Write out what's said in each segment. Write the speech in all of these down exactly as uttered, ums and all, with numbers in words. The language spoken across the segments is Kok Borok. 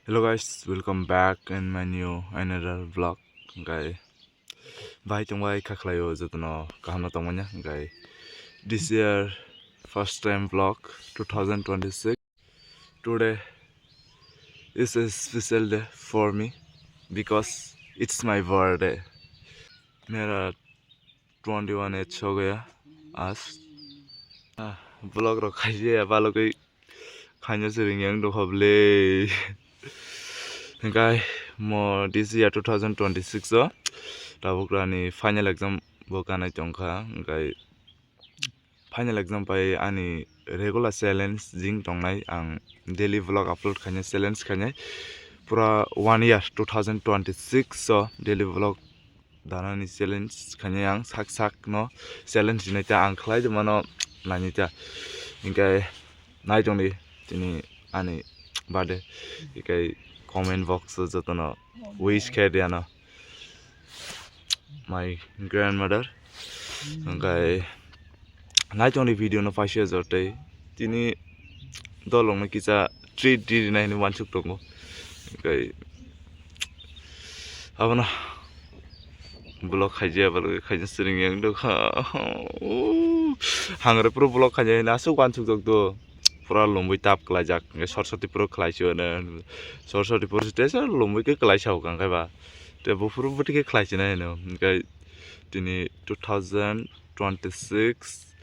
Hello guys, welcome back in my new another vlog. Hwnkhe bai tongbai kha khlaio jotono kaham no tongmanya hwnkhe this year first time vlog two thousand twenty-six. Today is a special day for me because it's my birthday. Mera twenty-one age ho gaya aaj. Ah, vlog rok khaijaya balogwi khaina se ring yang dongkha bwle. Hwnkhe mo this year two thousand twenty-six o tabuk rani final exam bo kanai tongkha, hwnkhe final exam pai ani regular challenge jing tongnai, ang daily vlog upload khainai, challenge khainai pura one year two thousand twenty-six o daily vlog danani challenge khainai ang sak sak no challenge hinai ta ang khlai de mano naini ta hwnkhe nai tongdi tini ani birthday hwnkhe comment box o jotono wish khe de ano my grandmother hwnkhe nai tongdi video no paisa jotoi tini dolong no kisa treat di rinai hinwi wansuk tongo hwnkhe abono vlog khaijaya, vlog khaina siring yang dukha. Hangre puro vlog khaijaya hino aswk wansuk tok do. Pura lomwi tap kwlaijak. Hwnkhe Saraswati puro khlai si hwnwi. Saraswati puro si tesa lomwi khe kwlai sao kang khe ba. Te buphuru bwtwi khe khlai sinai hino. Hwnkhe tini two thousand twenty-six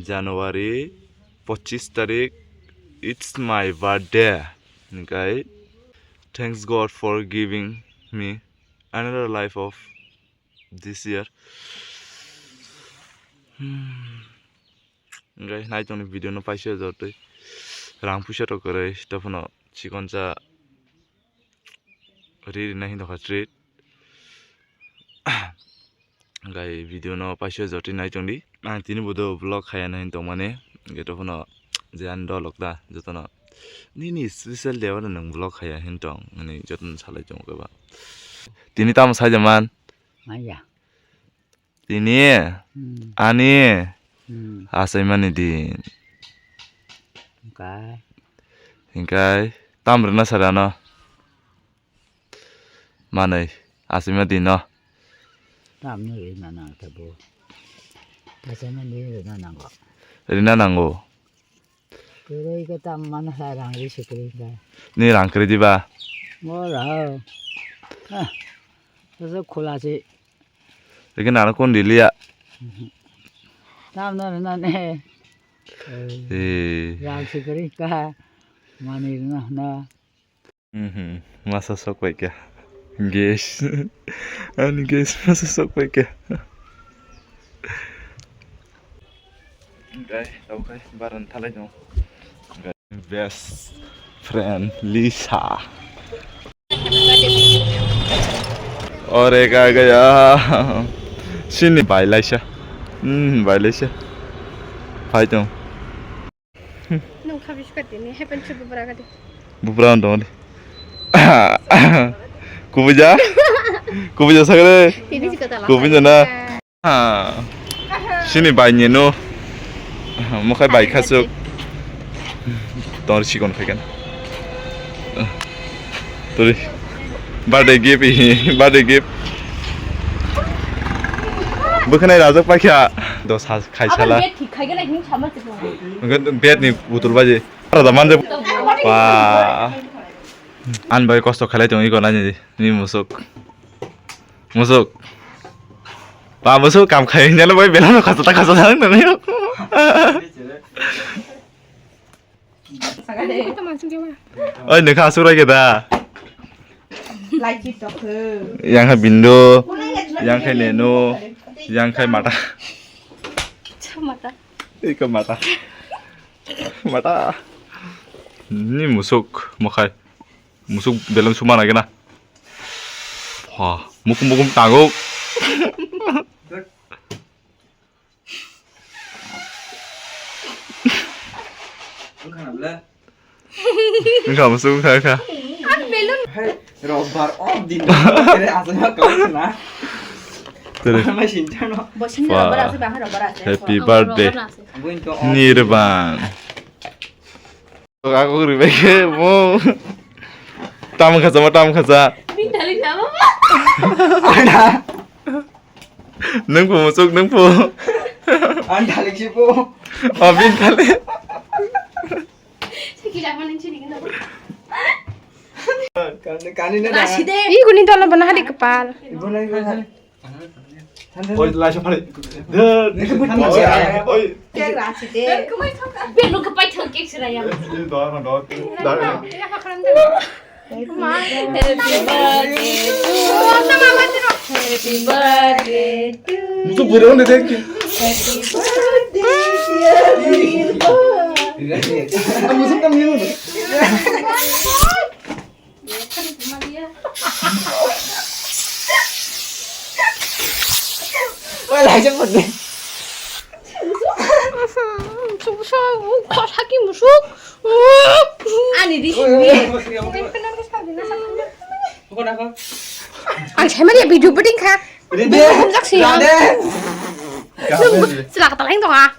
January pochis tarik, it's my birthday. Hwnkhe thanks God for giving me another life of this year. Hmm. Hwnkhe nai tongni video no paisa jotoi rang puisa rok kwrwi tophano chikonsa ri rinai hinwi dokha treat. Hwnkhe video no paisa jotoi nai tongdi. Ang tini bodo vlog khaya nai tongmani. Hwnkhe tophano je ani dolok da jotono nini special day o nwng vlog khaya hin tong hwnwi jotono salai tongo khe ba. Tini tamo sai jaman? Maya. Tini? Hmm. Ani? Hmm. Achaimani din. Hwnkhe? Hwnkhe tam rwna sar ano? Manwi, achaima din no. Tamno rwna nang tabo. Achaimani rwna nango. Rwna nango. Kwrwi khe tam mano hai rang ri se kwrwi khe. Ni rang kwrwi diba? Bo rao. Ah. Boso khula se. Eke nana kon diliya. Tam no rwna ne. Eh. Rang se kwrwi kha. Mani rwna hwna. Mhm. Masa sok pai kha. Gas. Ani gas masa sok pai kha. Dai, tau khai, baran thalai dong. Best friend Lisa. Ore ka gaya. Sini bai laisa. Hmm, bai laisa. Phai tong. Nung khabi suka tini, hepen chu bubra gadi. Bubra on dong. Kubuja? Kubuja sagre? Tini si kata lah. Kubuja na? Ha. Sini bai ni no. Mokhai bai khasuk. Tor sikon khaikan. Turi. Birthday gift, birthday gift. Bwkhanai rajak paikha. Dos has khaisala. Bed ni butul baji. Rada manje. Ba. An bai kosto khalai tong iko nani ni musuk. Musuk. Ba musuk kam khai nyalo bai belano khasata khasata nang nani. Oi, nokha asuk rai khe da. Yang khai bindo, yang khai neno, yang khai mata. Iko mata. Mata. Ni musuk mokhai. Musuk belon suma na gena. Ha, mukum mukum tanguk. Wngkha na bwle? Wngkha, musu wngkha, wngkha. Ang belun. Hai, robbar o din. Tere asal ma kau na. Tere. Ama sinjano. Bo sinjano Wah. Bara ase, bahar robbar ase. Happy birthday. Robbar ase. Buin to o. Nirban. Aku ribai ke mo. Tam khacha, mo tam khacha. Bintali jabo. Ada. Nung po, muchuk, nung po. Ang thalik si po. O, bin thalik. Kani, kani na da. Ih, kuning tu alam pernah di kepal. Ibu na, ibu na. Oi, lai sa phari. Oi, oi. Belu kepai thang kek siraya. Dor, dor, dor. Happy birthday to you. Happy birthday to you. Muchuk bwrwi hwnde de ki. Happy birthday, dear Nirban. Ang muchuk tam yun. Wala siya po de. Musuk, musuk, musuk, kok sakit musuk. Ani di. Oi, oi, oi, oi, oi. Ang saya mah dia video beding kha. Ini dia. Beding jak sih, ya. Ada. Selak telang dong ah.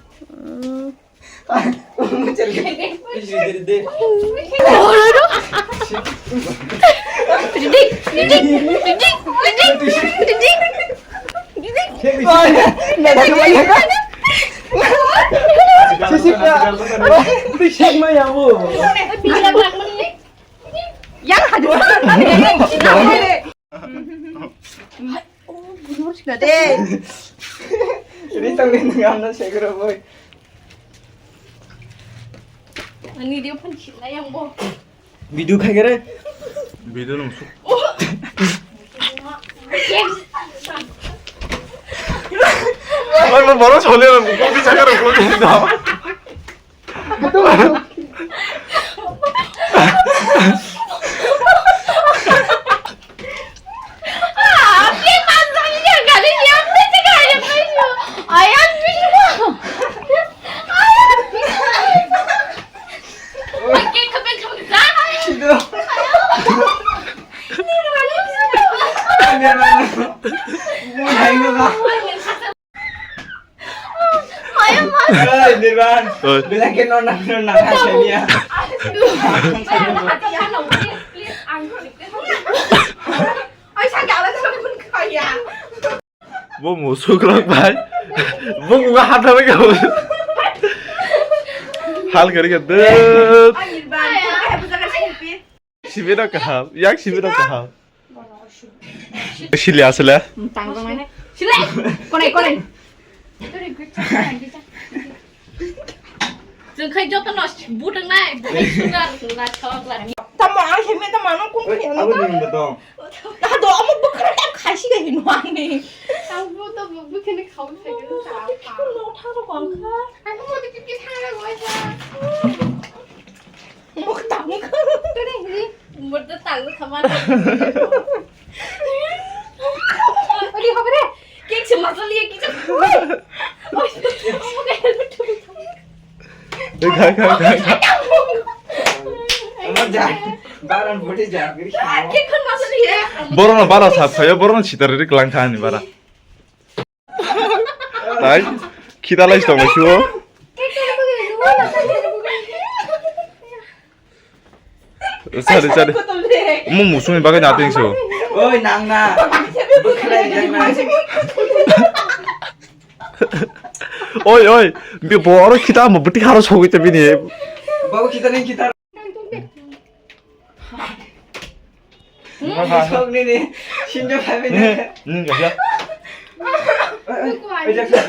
Yang hadir. Dei. Ini tang ini ngamna segera boy. Ani dia pun cina yang bo. Video khai kere. Video nung su. Oi, mo boro chole na, mo bichara ko ni da. Hey, Nirban. Oi. Bila ke nona nona hai saya. Bo musuk rok bai. Bo muga hap thabai ka. Hal kari ka dut. Sibe da kaham. Yak sibe da kaham. Sili asle. Tang tang nai. Sile. Konai konai. Chwng khai joto no butung nai, butung sugar, na chok la. Tamo ang hime tamo ano kung khiyang. Abo ni beto. Na do amo bukra tam khaisi ga hino ani. Ang bu to bu bu khini khau khai ga ta. No tharo kong kha. Ang mo ti ti thara goi sa. Mok tang. Kare hi. Murda tang khaman. Ori hobe re. Cake se masal ye ki. Oi. Oi. Kha kha kha kha. Amar ja. Baran boti ja. Cake khon masal ye. Boro no bara sa phayo, boro no sitari rik lang kha ani bara. Tai, khita lai tong sio. Sari, sari. Mo musung ni bagwi na ting so. Oi, nang na. Bwkhwlai jak na. Oi, oi. Bi bo oro khita mo bwtwi haro sogwi te bini. Babu khita ni khita. Sok nini, sinja phabi na. Nini, nini, gak ya? Oi, oi, oi, jak, jak.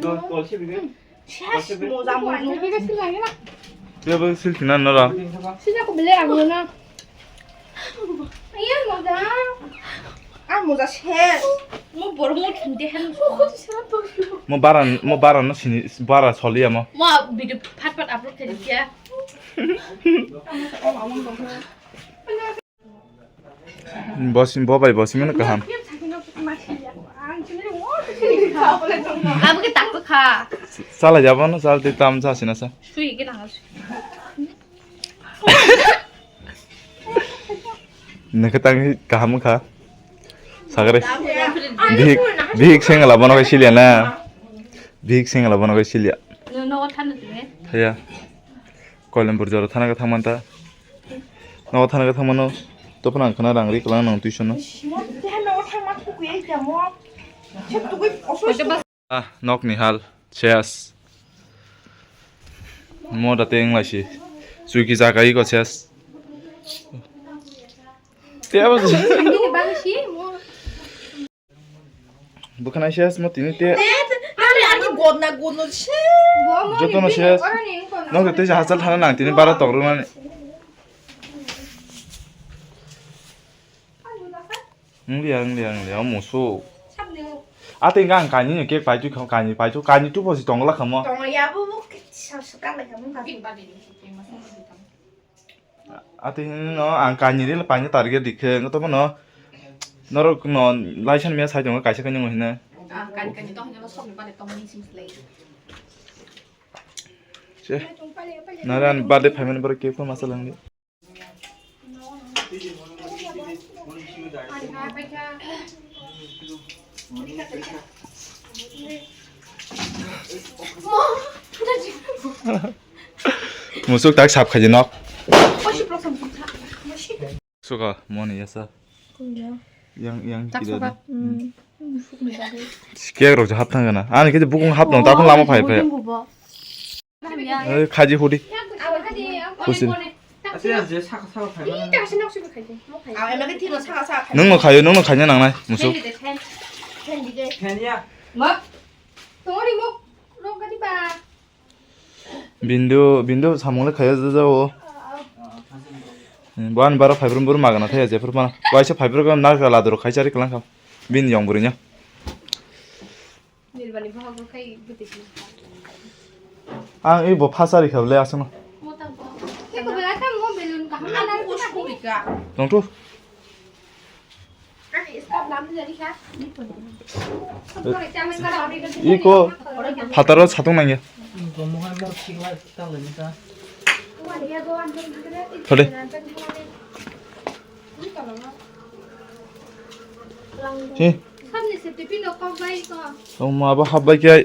Dol, dol, si bini. Ses, moja, moja. Dia bang sil kena nara. Sini aku beli aku na. Iya, moja. Ah, moja ses. Mo bor mo thinte han. Mo baran, mo baran no sini, bara soli ya mo. Mo video phat phat upload khe dia. Bosi, bo bai bosi mano kaham. Abo ke tak kha. Chala jabo no, chal te tam sa sina sa. Sui ke nang sui. Nang ke tang kaham kha. Sagre. Bihik, bihik sengala bono ke silia na. Bihik sengala bono ke silia. No, no, thana tine. Thaya. Koilambur jora thana khe thangmanta. Nogo thana khe thangmano. Tophan ang khna rang ri kwlang nang tuition no. Ah, nokni hal. Ses. Mo da teng lai si. Chuiki jaga iko ses. Tebo. Bwkhwnai ses mo tini te. Are, are, godna, godno se. Jotono ses. Nok tei hachal thana nang tini bara tok rwnani. Wngya, wngya, wngya, o musu. Ate ang kani ni cake paitwi kha, kani paitwi, kani tu bosi tongla khamo. Tongya bo bo sa suka lai khamo ka. Ati hino ang kani ril paina target dikhe, ngoto bono norok no laisan miya sai tongo kaisa kani hino. Ah, kani kani to hino sok ni bade tong ni sim slay. Che. Naran birthday phaimani borok cake phano masa langdi. Musuk tak sap khaji nok. Suka moni yasa. Yang, yang kida. Cake rok hap thang gana. Ani khe bukung hap nang tapon lama phai phai. Khaji hudi. Kusil. Nung no khayo, nung no khaina nangnai musuk. Bindu, bindu samung le khaya jao. Bo ani bara phaibrung buru magana thaya jephuru mana. Waisa phaibrung narikra laduro khai chari klang kham. Bin yong burinya. Ang ibo phasari kha le aswkno. Tongthu. Iko phataro satung nangya. Thode. Hi. Sabni se tipi no kok bai ko. Tong ma ba hap bai kai.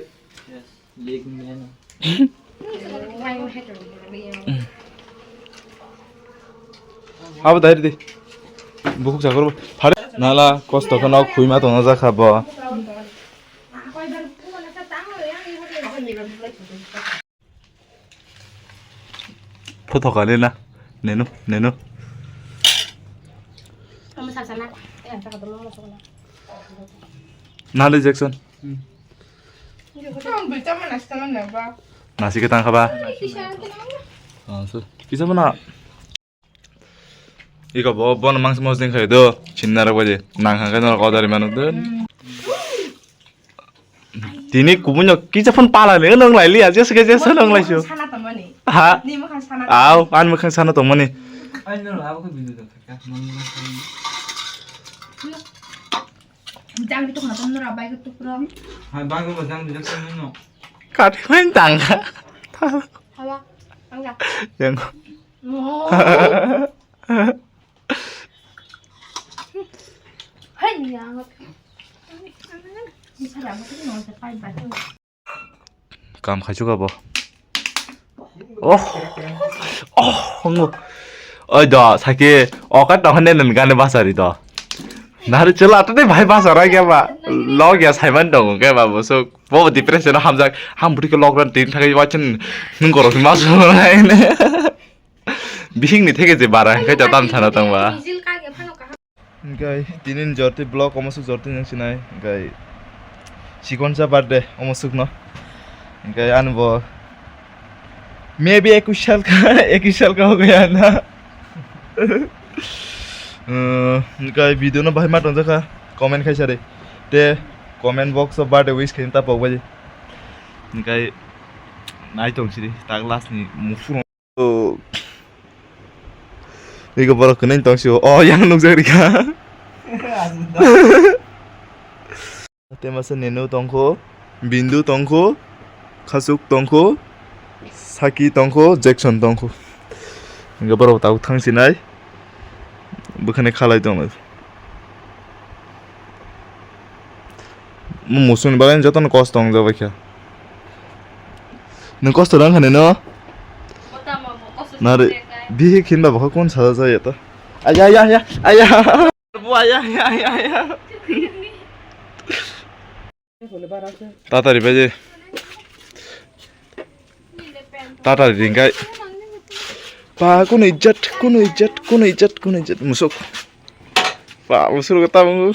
Abo dai di. Bukuk jagur. Phare nala kosto kheno khuima tongna jakha bo. Photo kali na. Nenu, nenu. Nali Jackson. Nasi ke tangkha ba. Kisa mana? Iko bo bono mangsa mosdeng khayo do. Chinna rok baje nang hangkhe norok order manu do. Tini kubunyo kisa phone pala le nang lai liya, jesa ke jesa nang lai sio. Sana tongmani. Ha? Ni mukhang sana. Aw, an mukhang sana tongmani. Ai no abo ko bindu do kha. Jang di tukna tong nora bai ko tukro. Hai bai ko jang di jang no. Kati main tangga. Hawa. Angga. Yang. Kam khaichuk abo. Oh. Oh, ngo. Oi do, sake okat tong hande nan gane basari do. Nari chela tade bhai basara kya ba? Log ya saiman dong ke ba bosok. Bo depression hamjak. Ham budi ke log ran tin thakai wachin nung korok mas. Bihik ni theke je bara hingke jotam sana tong ba. Hingke tini ni jorti vlog omo suk jorti nang sinai hingke sikonsa birthday omo suk no hingke ani bo maybe ekush sal ka ekush sal ka ho gaya na. Hingke video no bahai ma tong jakha comment khai sari te comment box o birthday wish khe ta pok bai hingke nai tong siri tak last ni mufuro. Oh. Iko borok kwnwi tong sio. Oh, yang nukjak rikha. Tei masa Nenu tongkho, Bindu tongkho, Khasuk tongkho, Saki tongkho, Jackson tongkho. Hingke borok tabuk thangsinai. Bwkhani khalai tongo. Mo musuni bagwi jotono kosto wng jabaikha. Nwng kosto rang khani no? Nare, bihik hinba bokha kun saja jaya to. Aya, aya, aya, aya. Bo aya, aya, aya, aya. Tatari baje. Tatari ringkai. Pa, kuno ijat, kuno ijat, kuno ijat, kuno ijat, musuk. Pa, musuk kata mo.